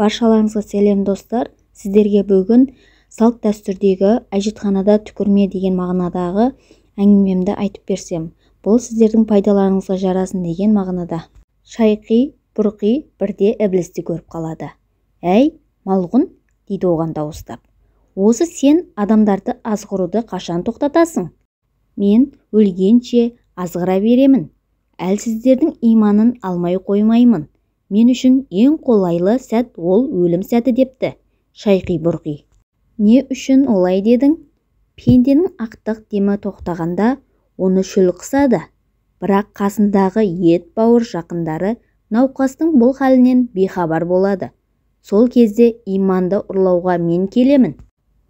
Баршаларыңызға сәлем, достар! Сіздерге бүгін салт-дәстүрдегі әжетханада түкірме деген мағынадағы әңгімемді айтып берсем, бұл сіздердің пайдаларыңызға жарасын деген мағынада. Шайқи-Бұрқи бірде ібілісті көріп қалады. «Әй, малғұн, – дейді оған дауыстап, – осы сен адамдарды азғыруды қашан тоқтатасың?» «Мен өлгенше азғыра беремін, әлсіздердің иманын алмай қоймаймын. Мен үшін ең қолайлы сәт ол өлім сәті», – депті Шайқи-Бұрқи. «Не үшін олай дедің?» «Пенденің ақтық демі тоқтағанда оны шөл қысады. Бірақ қасындағы ет-бауыр жақындары науқастың бұл халінен бейхабар болады. Сол кезде иманды ұрлауға мен келемін.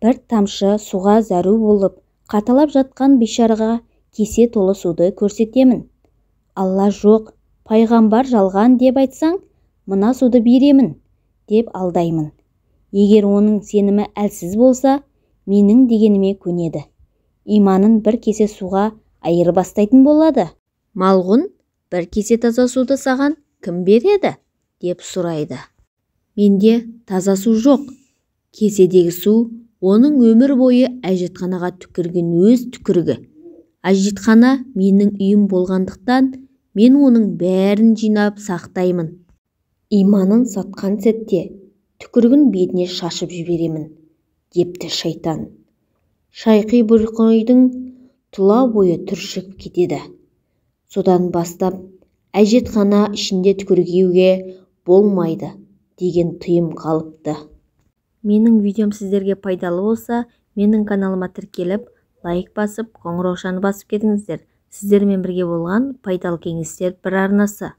Бір тамшы суға зәру болып, қаталап жатқан бейшараға кесе толы суды көрсетемін. Алла жоқ, пайғамбар жалған деп айтсаң, мына суды беремін деп алдаймын. Егер оның сенімі әлсіз болса, менің дегеніме көнеді. Иманын бір кесе суға айырбастайтын болады». «Малғұн, бір кесе таза суды саған кім береді?» – деп сұрайды. «Менде таза су жоқ. Кеседегі су – оның өмір бойы әжетханаға түкірген өз түкірігі. Әжетхана менің үйім болғандықтан, мен оның бәрін жинап сақтаймын. Иманын сатқан сәтте түкірігін бетіне шашып жіберемін», – депті шайтан. Шайқи-Бұрқидың тұла бойы түршігіп кетеді. Содан бастап әжетхана ішінде түкіруге болмайды деген тыйым қалыпты. Менің видеом сіздерге пайдалы болса, менің каналыма тіркеліп, лайк басып, қоңыраушаны басып кетіңіздер. Сіздермен бірге болған «Пайдалы кеңестер» бір арнасы.